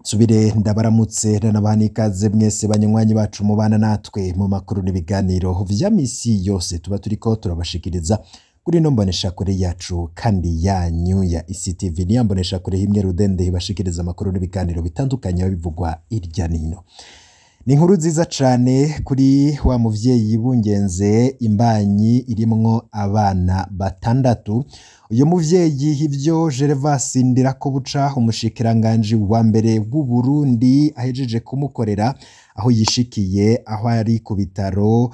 Nsubire ndabaramutse ndanabaha n'ikaze mwese banywanyi bacu mubana natwe mu makuru n'ibiganiro vya misi yose tuba turiko turabashikiriza kuri ino mboneshakure yacu kandi yanyu ya ICTV. Niya mboneshakure imwe rudende ibashikiriza amakuru n'ibiganiro bitandukanye biba bivugwa irya nino. Ni inkuru nziza cane kuri wa muvyeyi bungenze imbanyi irimwo abana batandatu. Uyu muvyeyi ivyo Gervas Ndirakobuca, umushikiranganji wa mbere w'u Burundi, ahejeje kumukorera aho yishikiye aho ari ku bitaro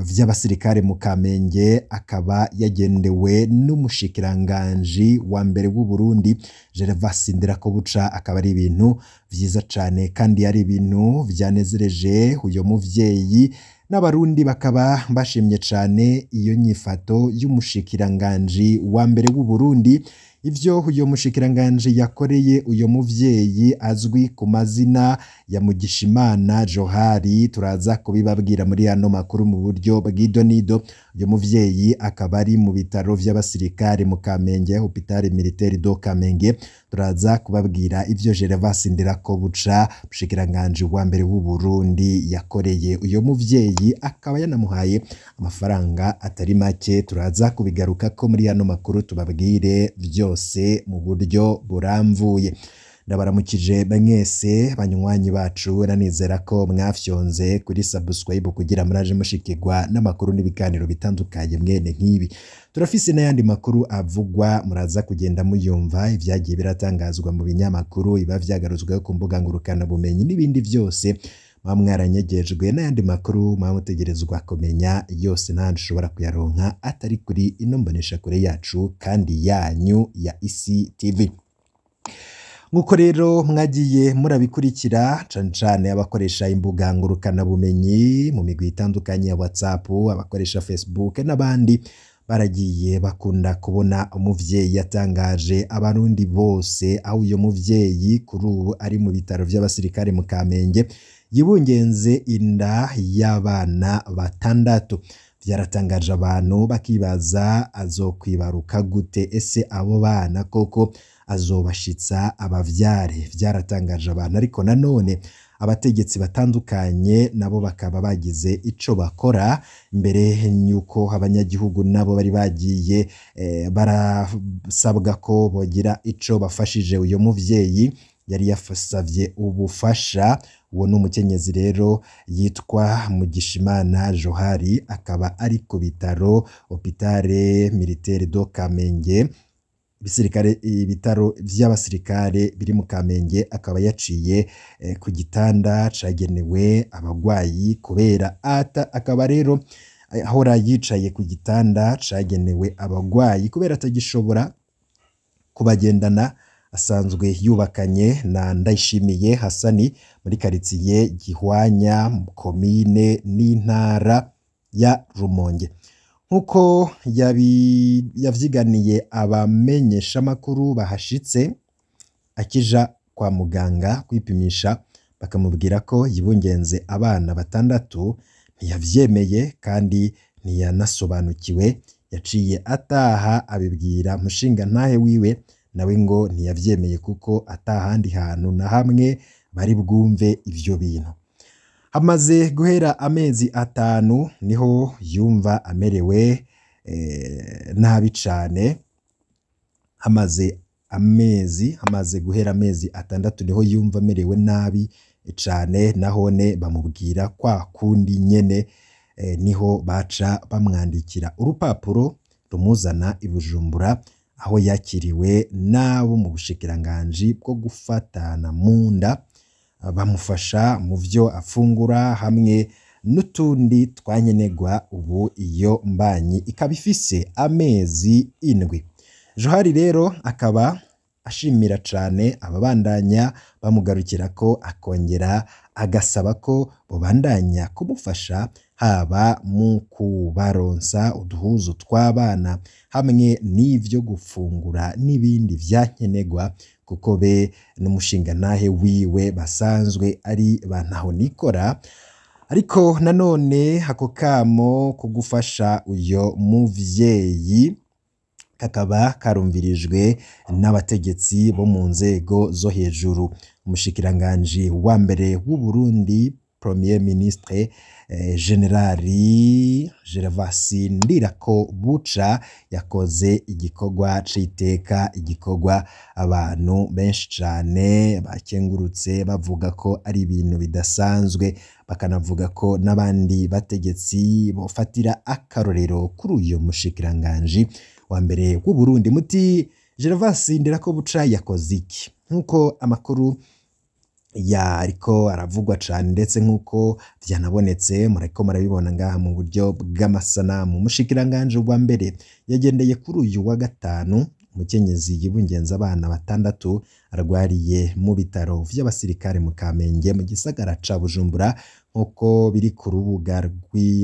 vy'abasirikare mu Kamenge, akaba yagendewe n'umushikiranganji wa mbere w'u Burundi Gervas Ndirakobuca, akaba ari ibintu vyiza cane kandi ari ibintu vyanezereje uyo muvyeyi n'Abarundi bakaba bashimye cane iyo nyifato y'umushikiranganji wa mbere w'u Burundi. Ivyo uyo mushikiranganji yakoreye uyo muvyeyi azwi ku mazina ya Mugishimana Johari turaza kubibabwira muri ano makuru mu buryo bw'idonido. Uyo muvyeyi akaba ari mu bitaro vy'abasirikare mu Kamenge, Hôpital Militaire do Kamenge. Turaza kubabwira ivyo Gervas Ndirakobuca, umushikiranganji wa mbere w'u Burundi, yakoreye uyo muvyeyi, akaba yanamuhaye amafaranga atari make. Turaza kubigarukako muri ano makuru tubabwire vyose mu buryo buramvuye. Ndabaramukije mwese banywanyi bacu, nanizera ko mwafyonze kuri subscribe kugira muraje mushikirwa n'amakuru n'ibiganiro bitandukanye mwene nk'ibi. Turafise n'ayandi makuru avugwa, muraza kugenda muyumva, ivyagiye biratangazwa mu binyamakuru, iba vyagarutsweho ku mbuga ngurukana bumenyi n'ibindi vyose muba mwaranyegejwe, n'ayandi makuru muba mutegerezwa kumenya yose n'ahandi ushobora kuyaronka atari kuri ino mboneshakure yacu kandi yanyu ya ICTV. Nk'uko rero mwagiye murabikurikira, cane cane abakoresha imbuga ngurukanabumenyi mu migwi itandukanye ya WhatsApp, abakoresha Facebook n'abandi, baragiye bakunda kubona umuvyeyi yatangaje Abarundi bose aho uyo muvyeyi kuri ubu ari mu bitaro vy'abasirikare mu Kamenge yibungenze inda y'abana batandatu. Vyaratangaje abantu bakibaza azokwibaruka gute, ese abo bana koko azobashitsa abavyare? Vyaratangaje abantu, ariko nanone abategetsi batandukanye nabo bakaba bagize ico bakora mbere yuko abanyagihugu nabo bari bagiye barasabwa ko bogira ico bafashije uyo muvyeyi yari yasavye ubufasha. Uwo ni umukenyezi rero yitwa Mugishimana Johari, akaba ari ku bitaro Hôpital Militaire do Kamenge, ibisirikare, ibitaro vy'abasirikare biri mu Kamenge, akaba yaciye ku gitanda cagenewe abagwayi kubera ata akaba rero ahora yicaye ku gitanda cagenewe abagwayi kubera atagishobora kubagendana. Asanzwe yubakanye na Ndayishimiye Hasani muri karitsiye Gihwanya, komine n'intara ya Rumonge. Nk'uko yavyiganiye abamenyeshamakuru bahashitse akija kwa muganga kwipimisha, bakamubwira ko yibungenze abana batandatu, ntiyavyemeye kandi ntiyanasobanukiwe. Yaciye ataha abibwira mushingantahe wiwe, nawe ngo ntiyavyemeye kuko atahandi hantu na hamwe bari bwumve ivyo bintu. Hamaze guhera amezi 5 niho yumva amerewe nabi cane. Hamaze guhera amezi 6 niho yumva amerewe nabi cane, nahone bamubwira kwa kundi nyene, niho baca bamwandikira urupapuro rumuzana i Bujumbura, aho yakiriwe n'abo mu bushikiranganji bwo gufatana mu nda, bamufasha mu vyo afungura hamwe n'utundi twankenerwa. Ubu iyo mbanyi ikaba ifise amezi 7. Johari rero akaba ashimira cane ababandanya bamugarukirako, akongera agasaba ko bobandanya kumufasha haba mu kubaronsa uduhuzu tw'abana hamwe n'ivyo gufungura n'ibindi vyankenerwa, kuko be n'umushingantahe wiwe basanzwe ari ba ntahonikora. Ariko nanone ako kamo ko gufasha uyo muvyeyi Kakaba karumvirijwe n'abategetsi bo mu nzego zo hejuru. Umushikiranganji wa mbere w'u Burundi, Premier Ministre, Generali Gervas Ndirakobuca, yakoze igikorwa c'iteka, igikorwa abantu benshi cane bakengurutse, bavuga ko ari ibintu bidasanzwe, bakanavuga ko n'abandi bategetsi bofatira akarorero kuri uyu mushikiranganji wa mbere w'u Burundi. Muti Gervas Ndirakobuca yakoze iki? Nk'uko amakuru yariko aravugwa cane, ndetse nk'uko vyanabonetse, muriko murabibona ngaha mu buryo bw'amasanamu, umushikiranganji wa mbere yagendeye kuri uyu wa gatanu umukenyezi yibungenza abana 6 arwariye mu bitaro vy'abasirikare mu Kamenge mu gisagara ca Bujumbura, nk'uko biri ku rubuga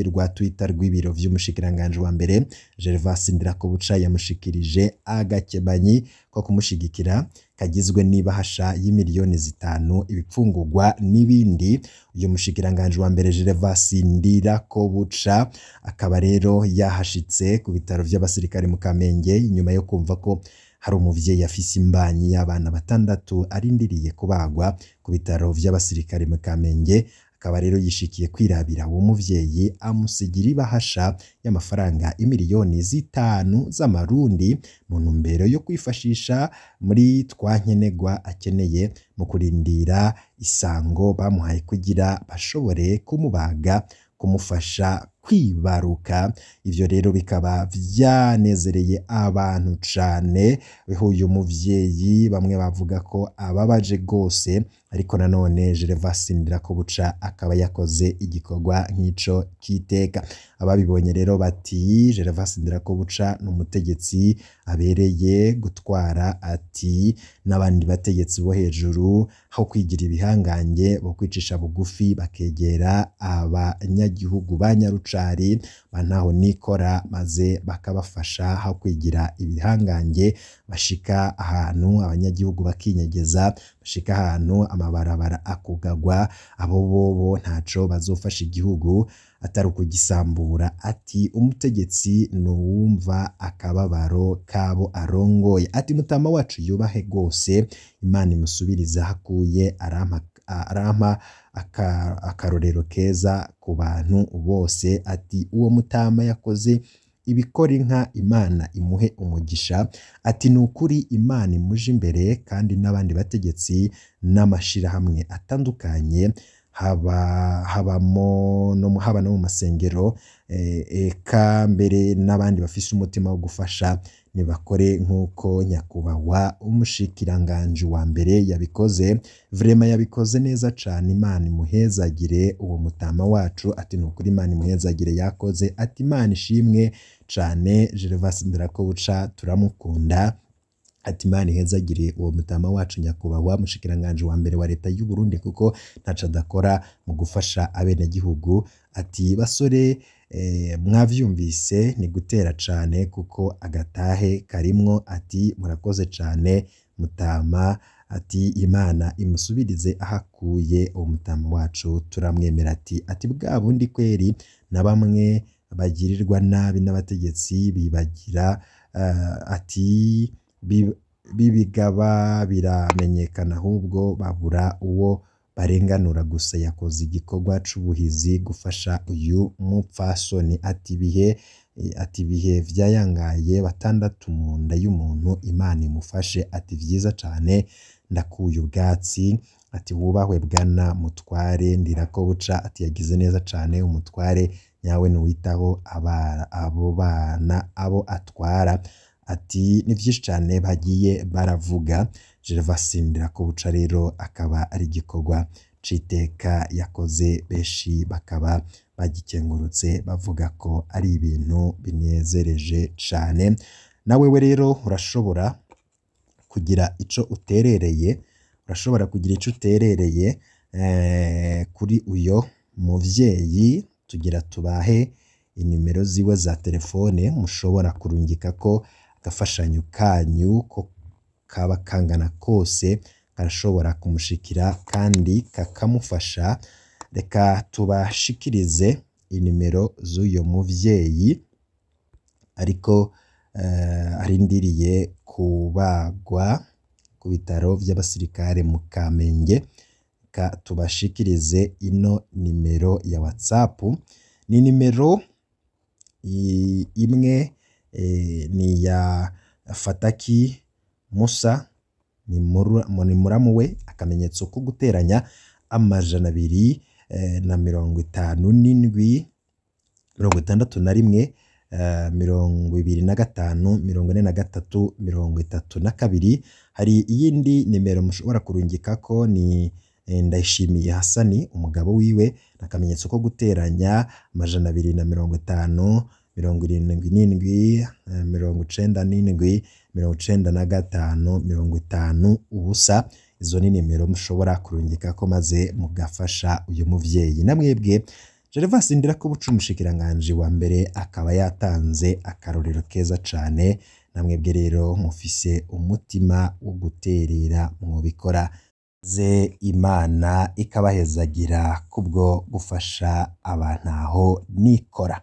rwa Twitter rw'ibiro vy'umushikiranganji wa mbere. Gervas Ndirakobuca yamushikirije agakemanyi ko kumushigikira kagizwe n'ibahasha y'imiliyoni 5, ibipfungurwa n'ibindi. Uyu mushikiranganji wa mbere Gervas Ndirakobuca akaba rero yahashitse ku bitaro vy'abasirikare mu Kamenge inyuma yo kumva ko hari umuvyeyi afise imbanyi y'abana 6 arindiriye kubagwa ku bitaro vy'abasirikare mu Kamenge. Akaba rero yishikiye kwirabira uwo muvyeyi, amusigira ibahasha y'amafaranga imiliyoni 5 z'amarundi mu ntumbero yo kwifashisha muri twankenerwa akeneye mu kurindira isango bamuhaye kugira bashobore kumubaga, kumufasha kwibaruka. Ivyo rero bikaba vyanezereye abantu cane. Uyu muvyeyi bamwe bavuga ko ababaje gose, ariko nanone Gervas Ndirakobuca akaba yakoze igikorwa nk'ico kiteka. Ababibonye rero bati Gervas Ndirakobuca ni umutegetsi abereye gutwara, ati n'abandi bategetsi bo hejuru aho kwigira ibihangange bo kwicisha bugufi bakegera abanyagihugu ba nyarucari ba ntaho nikora, maze bakabafasha aho kwigira ibihangange bashika ahantu abanyagihugu bakinyegeza, bashika ahantu amabarabara akugagwa, abo bobo ntaco bazofasha igihugu atari ukugisambura. Ati umutegetsi nuwumva akababaro kabo arongoye. Ati mutama wacu yubahe gose, Imana imusubirize aho akuye, arampa akarorero keza ku bantu bose. Ati uwo mutama yakoze ibikora inka, Imana imuhe umugisha. Ati ni ukuri Imana imuje imbere, kandi n'abandi bategetsi n'amashirahamwe atandukanye, haba no mu masengero, eka mbere n'abandi bafise umutima wo gufasha nibakore nk'uko nyakubahwa umushikiranganji wa mbere yabikoze. Vrema yabikoze neza cane, Imana imuhezagire uwo mutama wacu. Ati ni ukuri Imana imuhezagire yakoze. Ati Imana ishimwe cane, Gervas Ndirakobuca turamukunda. Ati Imana ihezagire uwo mutama wacu nyakubahwa mushikiranganji wa mbere wa leta y'u Burundi, kuko ntaco adakora mu gufasha abenegihugu. Ati basore, mwavyumvise ni gutera cane kuko agatahe karimwo. Ati murakoze cane mutama. Ati Imana imusubirize aho akuye uwo mutama wacu turamwemera. Ati bwa bundi kweri na bamwe bagirirwa nabi n'abategetsi bibagira, ati bibigaba biramenyekana, ahubwo babura uwo barenganura gusa. Yakoze igikorwa c'ubuhizi gufasha uyu mupfasoni. Ati ibihe vyayangaye 6 mu nda y'umuntu, Imana imufashe. Ati vyiza cane, ndakuye ubwatsi. Ati wubahwe bwana mutware Ndirakobuca. Ati yagize neza cane umutware nyawe nuwitaho abo bana abo atwara. Ati ni vyinshi cane bagiye baravuga. Gervas Ndirakobuca rero akaba ari igikorwa c'iteka yakoze, benshi bakaba bagikengurutse bavuga ko ari ibintu binezereje cane. Nawewe rero urashobora kugira ico uterereye, urashobora kugira ico uterereye kuri uyo muvyeyi. Tugira tubahe inimero ziwe za telefone mushobora kurungikako agafashanyo kanyu ko kaba kangana kose, karashobora kumushikira kandi kakamufasha. Reka tubashikirize inimero z'uyo muvyeyi, ariko arindiriye kubagwa ku bitaro vy'abasirikare mu Kamenge. Reka tubashikirize ino nimero ya WhatsApp, ni nimero imwe ni iya Fataki Musa, ni muramu we, akamenyetso ko guteranya 257 61 25 43 32. Hari iyindi nimero mushobora kurungikako, ni Ndayishimiye Hasani umugabo wiwe, akamenyetso ko guteranya 250 77 97 95 50 0. Izo ni nimero mushobora kurungikako maze mugafasha uyu muvyeyi. Namwebwe Gervas Ndirakobuca umushikiranganji wa mbere akaba yatanze akarorero keza cane, namwebwe rero mufise umutima wo guterera mwobikora, maze Imana ikabahezagira kubwo gufasha abantu aho nikora.